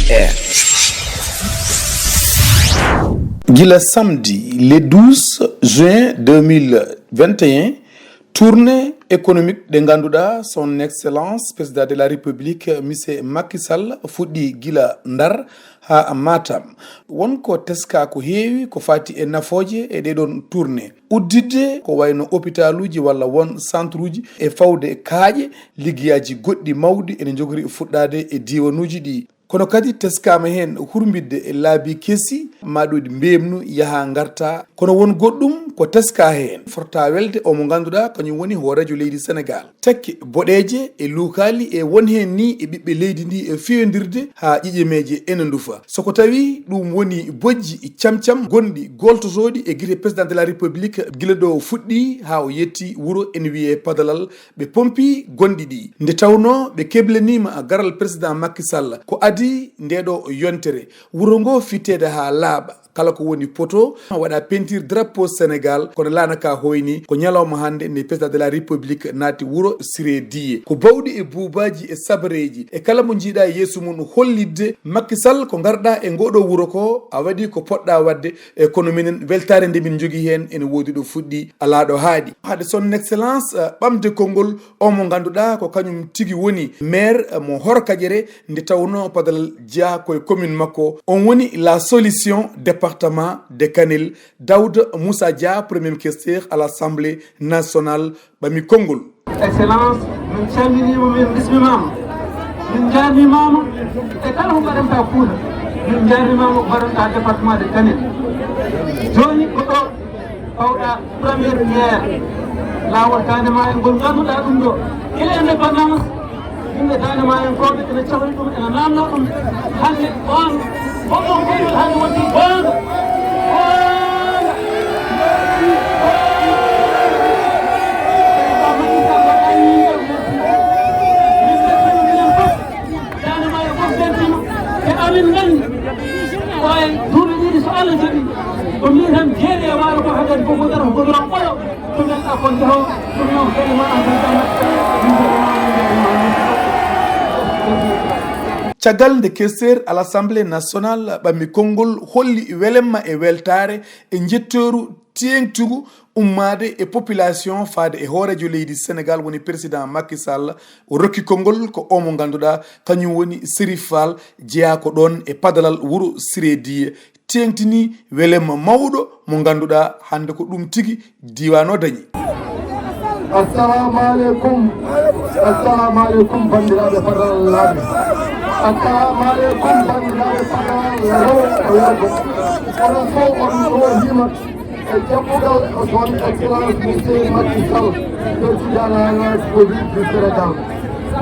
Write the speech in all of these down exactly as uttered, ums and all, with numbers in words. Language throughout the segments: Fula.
Air. Gila samedi le douze juin deux mille vingt et un, tournée économique ɗe ngannduɗaa son excellence président de la république monsieur Macky Sall fuɗɗi gila Ndar haa Matam. Won ko teskaa ko heewi ko faati e nafooje e ɗee ɗoon tournée. Udditde ko wayno hôpitaluuji walla won centruuji e fawde kaaƴe, liggeyaaji goɗɗi mawɗi ene njogori fuɗɗaade e diiwanuuji ɗi. Kono kadi teskaama heen hurmbitde e laabi kesi, maaɗuuɗi mbeemnu yaha ngarta. Kono won goɗɗum ko teskaa heen, fota welde o mo ngannduɗaa kañum woni hooreejo leydi Senegaal. Tekke boɗeeje e luukaali e won heen ni e ɓiɓɓe leydi ndi e fiyondirde haa ƴiƴemeeje ene ndufa. So ko tawi ɗum woni bojji camcam gonɗi goltotooɗi e gite président de la république gila ɗo o fuɗɗi haa o yetti wuro ene wiyee Padalal, ɓe pompi gonɗi ɗi. Nde tawnoo ɓe keblaniima garal président Macky Sall ko adii nde ɗo yontere. Wuro ngo fitteede haa laaɓa. Kala ko woni poto waɗa peinture drapeau Sénégal, kono laana ka hoyni ko ñalawma hannde nde président de la république naati wuro Siré Dié. Ko bawɗi e buubaaji e sabareeji e kala mo njiiɗa e yeeso mum hollitde Macky Sall ko ngarɗa e ngoɗo wuro ko a waɗi ko poɗɗa waɗde, e kono minen weltaare nde min njogii heen ene woodi ɗo fuɗɗi alaa ɗo haaɗi. Hade son excellence, eh, ɓamde konngol o mo ngannduɗaa ko kañum tigi woni maire, eh, mo Horkajere, nde tawnoo Padalal Dia ko e commune makko. On woni la solution département de Kanel. Daouda Moussa Dia, premier questeur à l'Assemblée nationale, ɓami konngol. Excellence, min calminiima, min bismimaama. Min njaarnimaama e kala ko mbaɗantaa Fuuta. Min njaarnimaama ko mbaɗantaa département de Kanel. Jooni ko ɗo pawɗa première pierre laawol Daande Maayo ngol ngannduɗaa ɗum ɗo. Gila indépendance, yimɓe Daande Maayo en kooɓe ene cafri ɗum, ene naamnoo ɗum. Hannde on, goɗɗo on goɗɗo hannde wonti goonga. Goonga. Goonga. Min mbeltiima minen fof. Daande Maayo fof mbeltiima. E amin nganndi. Ko e duuɓi ɗiɗi so Allah jaɓi. Ko min tan jeeri e waalo ko haɗen fof ko daro ko daro ɓolo. Caggal nde questeur à l'Assemblée nationale ɓammi konngol holli welemma e weltaare e njettooru teeŋtugu ummaade e population faade e hooreejo leydi Senegaal woni président Macky Sall. O rokki konngol ko o mo ngannduɗaa kañum woni Serif Fall, jeyaa ko ɗoon e padalal wuro Siré Dié. Teeŋtini welemma mawɗo mo ngannduɗaa hannde ko ɗum tigi diiwaan o dañi. Assalamu aleykum. Assalamu aleykum, banndiraaɓe Fadalaaɓe. Assalamu aleykum, banndiraaɓe Fadalaaɓe. Onon fof on ɗo yima e jaɓɓugal son excellence monsieur Macky Sall, président de la République du Sénégal.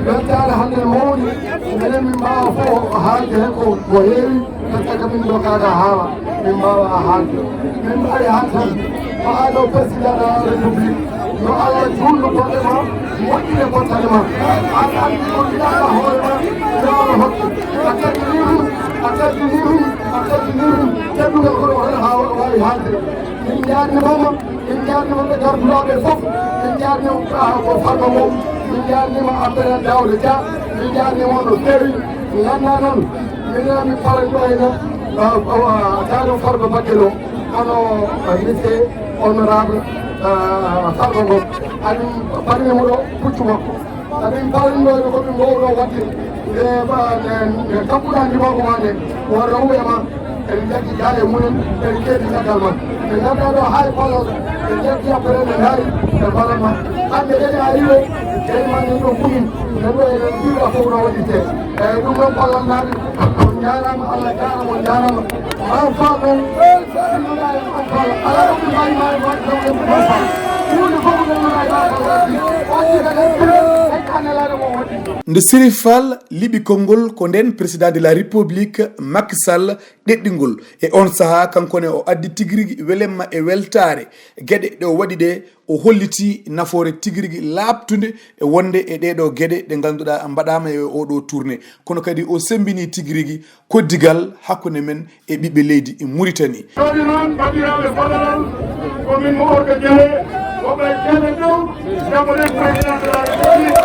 Weltaare hannde mawni, minen min mbaawa fof haalde heen ko ko heewi. Parce que min ndokaaka haala, min mbaawa haalde. Min mbaɗi haalde tan, ko ado président de la République. Yo Allah juulnu bonɗe ma, moƴƴine bonɗe ma. An anndi ko mbiɗaɗa hoore ma, yo Allah hokke. A teddini ɗum, a teddini ɗum, a teddini ɗum. Teddungal ko ɗo tan haa waɗa waawi haalde. Min njaarnimaama, min njaarniima ɓe garduɗo ɓe fof. Min njaarniima, ah, ko Farba Ngom. Min njaarniima Abdoulaye Daouda Dia. Min njaarniima on no feewi. Nganndaa noon, min mi paranɗo heen, ah, ah, Daado Farba Bakkelo, hono, ah, monsieur honorable, ah, Farba Ngom. Amin paranimo ɗo puccu makko. Amin paranɗo ko min mbowno waɗde. Nde, ba, nde, nde kaɓɓuɗaa ndimaagu maa nde, o rewɓe ma, en njaggi gaale mumen, en keedi caggal ma. Ɓe ngadda ɗo haa e palol, ɓe njaggi après ɓe ngaari, ɓe mbaɗat ma. Hannde kadi a ari ɗo, kadi ma nden ɗo kumin, nden ɗo eɗen mbiɗa fof no waɗirte. Eyyi, ɗum ɗon palol naari, on njaaraama, Allah jaaraama, on njaaraama. Maa faal noon, ɗum ɗo ɗa en on faal, alaa ɗum ɗo mbawi ma e waɗde ɗo en on faal. Huunde fof ɗo ɗa e ma faal waɗi, o jika ɗen, en kanelaaɗo mo waɗi. Nde Sirif Fall liɓi konngol ko nden président de la République Macky Sall ɗeɗɗingol. E on sahaa kanko ne o addi tigi rigi welemma e weltaare geɗe ɗe o waɗi ɗe, o holliti nafoore tigi rigi laaɓtunde e wonde e ɗee ɗoo geɗe ɗe ngannduɗaa mbaɗaama e oo ɗoo tournée. Kono kadi o semmbini tigi rigi koddigal hakkunde men e ɓiɓɓe leydi Muritani. Jooni noon, banndiraaɓe Fadalal, ko min mo Orka Jale, woɓɓe Jale Dow, jagguɗen président de la République.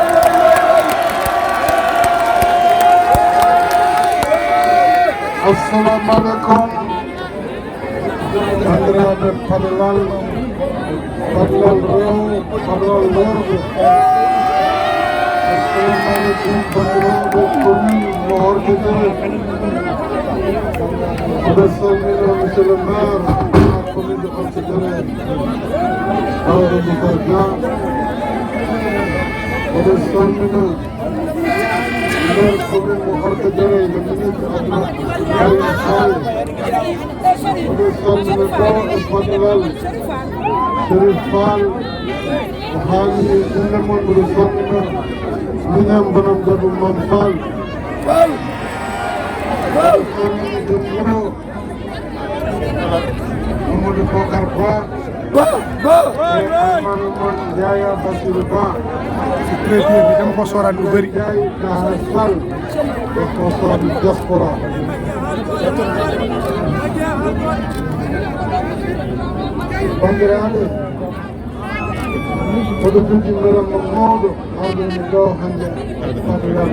Assalamu alaikum. Bandiraɓe Padalal, Padalal rewo, Padalal worɓe. Assalamu alaikum, bandiraɓe commune mo Horkidere. Mboɗo salmina monsieur le maire de la commune de Horkidere, Amadou Moussa Dia. Mboɗo salmina maire commune mo Horkidere, le ministre Abdoulaye Karim Sall. Mboɗo salmina ɗo e Fadilal Chérif Fall. O haali e innde mon, mboɗo salmina miñam Bonam Debbo Mam Fall. Mboɗo salmina Dembuɗo Mamadou Bokar Ba. Ba, ba. E Amadou Mon Yaya Bassirou Ba. Traité bi dama ko sooraan lu bëri. Ndiaye Daha Sall, responsable diaspora. Banndiraaɓe, mboɗo jogii mbelema mawɗo, hawdemi ɗo hannde, Fadilal.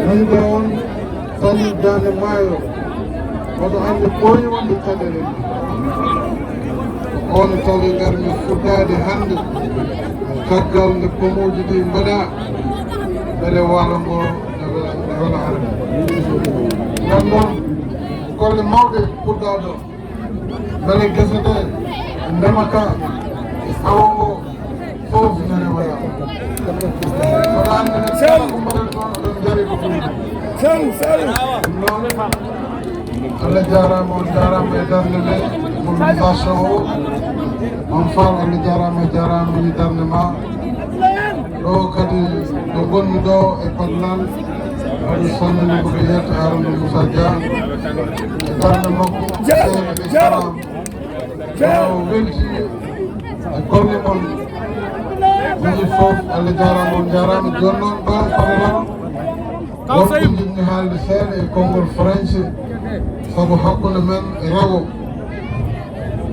Nani ɗo on, Tali Daande Maayo, oɗo anndi ɓooyi wonde caɗeele ni. On tali ngarmi fuddaade hannde, caggal nde pomooji ɗi mbaɗa, mbele waalo ngo ne wela, ne wela arde. Ngam ɗon, golle mawɗe puɗɗaa ɗo. Mbele gese ɗe, ndema ka, awo ngo, fof nene waya. Kono annene kala ko mbaɗen ɗon, oɗon njari ko ɗum. Salu, salu. Ɗum noon, Allah jaaraama, on jaaraama e darnde nde, mobilisation o. Mam Fall, Allah jaaraama, jaaraama woni darnde ma. Ɗo kadi ɗo ngonmi ɗo e Padlal, mboɗo salmina ko wiyata Harouna Moussa Dia. E darnde makko, seeɗa ɓe jaaraama. O welti e golle mon. Moni fof, Allah jaaraama, on jaaraama. Jooni noon ɗo Padlal, wonɓe njiɗmi haalde seeɗa e konngol français, sabu hakkunde men e rewo.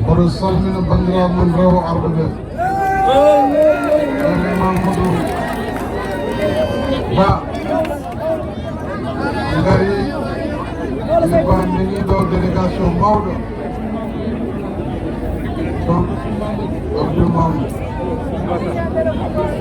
Mboɗo salmina banndiraaɓe men rewo arɓe ɓe. Ceerno Mamadou Ba. Ngari, ɓe mbaɗi ɗo délégation mawɗo. Donc, Abdou Mamoud.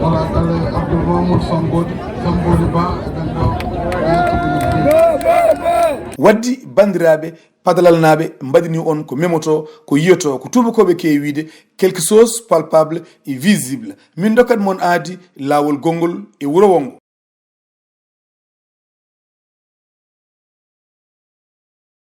Voilà, kala Abdou Mamoud Sambodi, Sambodi Ba, e ɓen ɗo, ɓe yettude no feewi. Waddi banndiraaɓe Padalalnaaɓe mbaɗini on ko memoto, ko yiyoto, ko tuubakooɓe keewi wiide, quelque chose palpable et visible. Min ndokkat mon aadi laawol gonngol e wuro wonngo.